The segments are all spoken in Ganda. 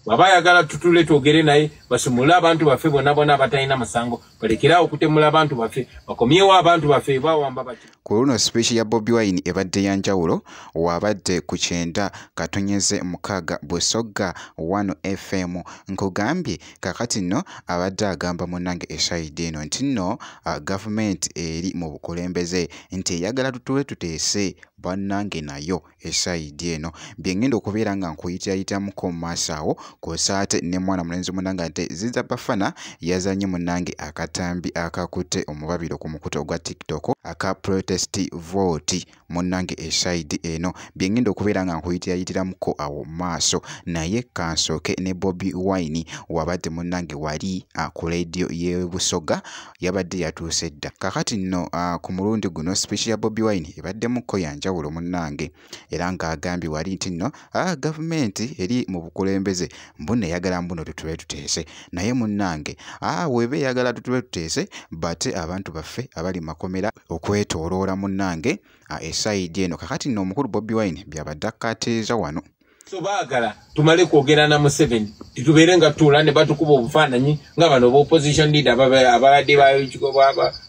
Bw'aba ayagala tutule twogere naye, basumule abantu baffe bonna bonna abatalina musango, balekerawo okutemula abantu baffe, bakomyewo abantu baffe bawamba bati. Ku luno speech ya Bobi Wine ebadde ya njawulo, wabadde ku 96 Busoga 1 FM. Nkugambye kakati nno abadde agamba munnange esayidi eno nti nno gavumenti eri mu bukulembeze nti eyagala tutule tuteese bannange nayo esayidi eno. Bye ngenda okubeera nga nkuyitayitamuko mu maaso awo kw'ossa ate ne mwana mulenzi munnange ate Ziza Bafana yazannye munnange akatambi akakutte omubabiro ku mukutu ogwa TikTok aka protest vote munnange esayidi eno. Bye ngenda okubeera nga nkuyitayitiramuko awo maaso, naye kansooke ne Bobi Wine wabadde munnange wali ku radio y'e Busoga yabadde yatuuse dda. Kakati nno ku mulundi guno speech ya Bobi Wine ebaddemukko ya njawulo munnange, era ng'agambye wali nti nno gavumenti eri mu bukulembeze mbuno eyagala mbuno tutule tuteese, naye munnange weeba eyagala tutule tuteese bate abantu baffe abali makomera okwetooloola munnange esayidi eno. Kakati nno omukulu Bobi Wine byabadde akkaatiriza wano. So baagala tumale kwogera na Museveni, titubeere nga tutuula ne batukuba obufaananyi nga bano ba opposition leader ababadde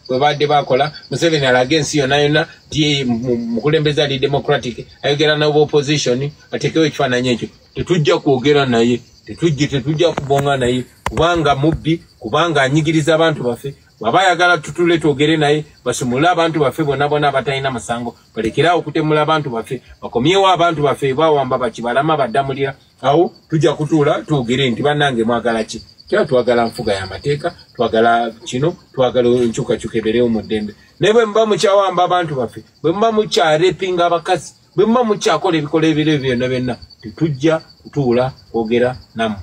bwe badde bakola. Museveni alage ensi yonna yonna nti mukulembeze ali democratic, ayogera n'aba opposition, ateekewo ekifaananyi ekyo. Tetujja kwogera naye, tetujja kubonga naye, kubanga mubbi, kubanga anyigiriza abantu baffe. Bw'aba ayagala tutule twogere naye, basumule abantu baffe bonna bonna abatalina musango, balekerawo okutemula abantu baffe, bakomyewo abantu baffe bawamba bakibalama baddamulira. Awo tujja kutuula twogere nti bannange mwagala ki? Twagala nfuga y'amateeka, twagala kino, twagala enkyukakyuka ebeerewo mu ddembe. Naye bwe muba mukyawamba abantu baffe, bwe muba mukyarepinga abakazi, bwe muba mukyakola ebikolwa ebiro byonna byonna, tetujja kutuula kwogera nammwe.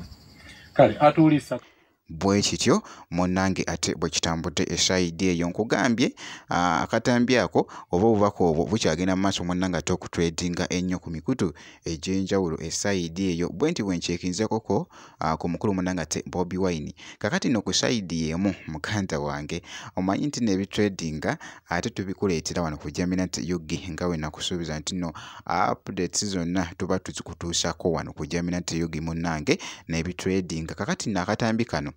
Kale atuulisa bwe kityo munnange ate bwe kitambudde esayidi eyo. Nkugambye akatambi ako oba obubaka obwo bukyagenda mu maaso munnange ate okutredinga ennyo ku mikutu egy'enjawulo esayidi eyo. Bwe nti bwe nkyekinzeekoko ku mukulu munnange ate Bobi Wine. Kakati nno ku sayidi emu muganda wange omanyi nti n'ebitredinga ate tubikuleetera wano ku Jaminat UG, nga we nakusuubiza nti nno updates zonna tuba tuzikutuusaako wano ku Jaminat UG munnange n'ebitredinga. Kakati nno akatambi kano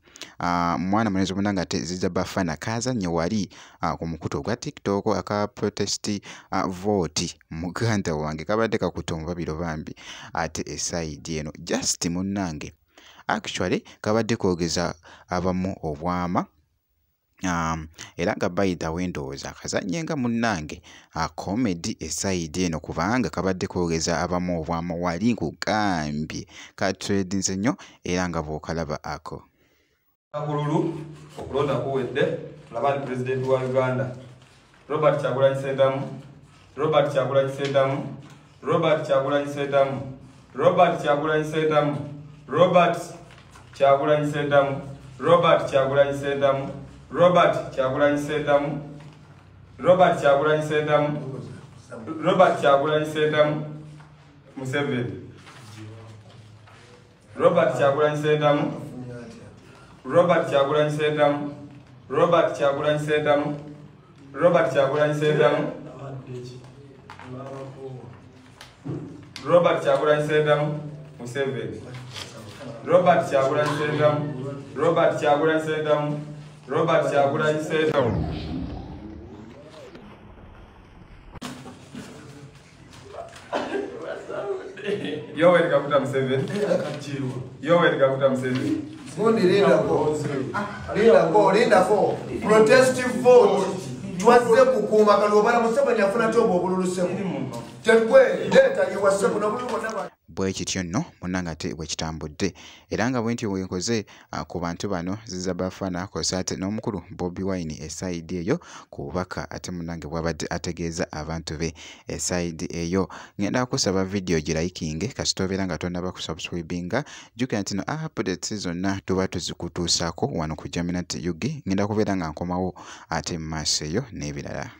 mwana mulenzi munnange ate Ziza Bafana kazannye wali ku mukutu ogwa TikTok aka protest vote muganda wange kabadde kakutte omubabiro bambi ate esayidi eno. Just munnange actually kabadde koogeza abamu obwama, era nga by the way ndowooza akazannye nga munnange comedy esayidi eno, kubanga kabadde koogeza abamu obwama wali nkugambye katredinze nnyo era nga bw'okalaba ako. Akululu okulonda kuwedde, tulaba ni pulezidenti wa Uganda Robert Kyagulanyi Ssentamu, Robert Kyagulanyi Ssentamu, Robert Kyagulanyi Ssentamu, Robert Kyagulanyi Ssentamu, Robert Kyagulanyi Ssentamu, Robert Kyagulanyi Ssentamu, Robert Kyagulanyi Ssentamu, Robert Kyagulanyi Ssentamu, Robert Kyagulanyi Ssentamu, Museveni, Robert Kyagulanyi Ssentamu, Robert Kyagulanyi Ssentamu, Robert Kyagulanyi Ssentamu, Robert Kyagulanyi Ssentamu, Robert Kyagulanyi Ssentamu, Museveni, Robert Kyagulanyi Ssentamu, Robert Kyagulanyi Ssentamu, Robert Kyagulanyi Ssentamu. Yoweri Kaguta Museveni, Yoweri Kaguta Museveni. Lindako protest vote twazze kukuuma kalobala Museveni afuna tobo obululu ssebo tekwe data yewassebo n'obululu bwonna. Bwe kityo nno munnange ate bwe kitambudde, era nga bwe ntyo bwe nkoze ku bantu bano Ziza Bafana kw'ossa ate n'omukulu Bobi Wine esayidi eyo ku bubaka ate munnange bw'abadde ategeeza abantu be esayidi eyo. Ngenda kusaba vidiyo girayikinge kasita obeera nga tonnaba kusubscribinga, jjukira nti no updates zonna tuba tuzikutuusaako wano ku Jaminat UG. Ngenda kubeera nga nkomawo ate mu maaso eyo n'ebirala.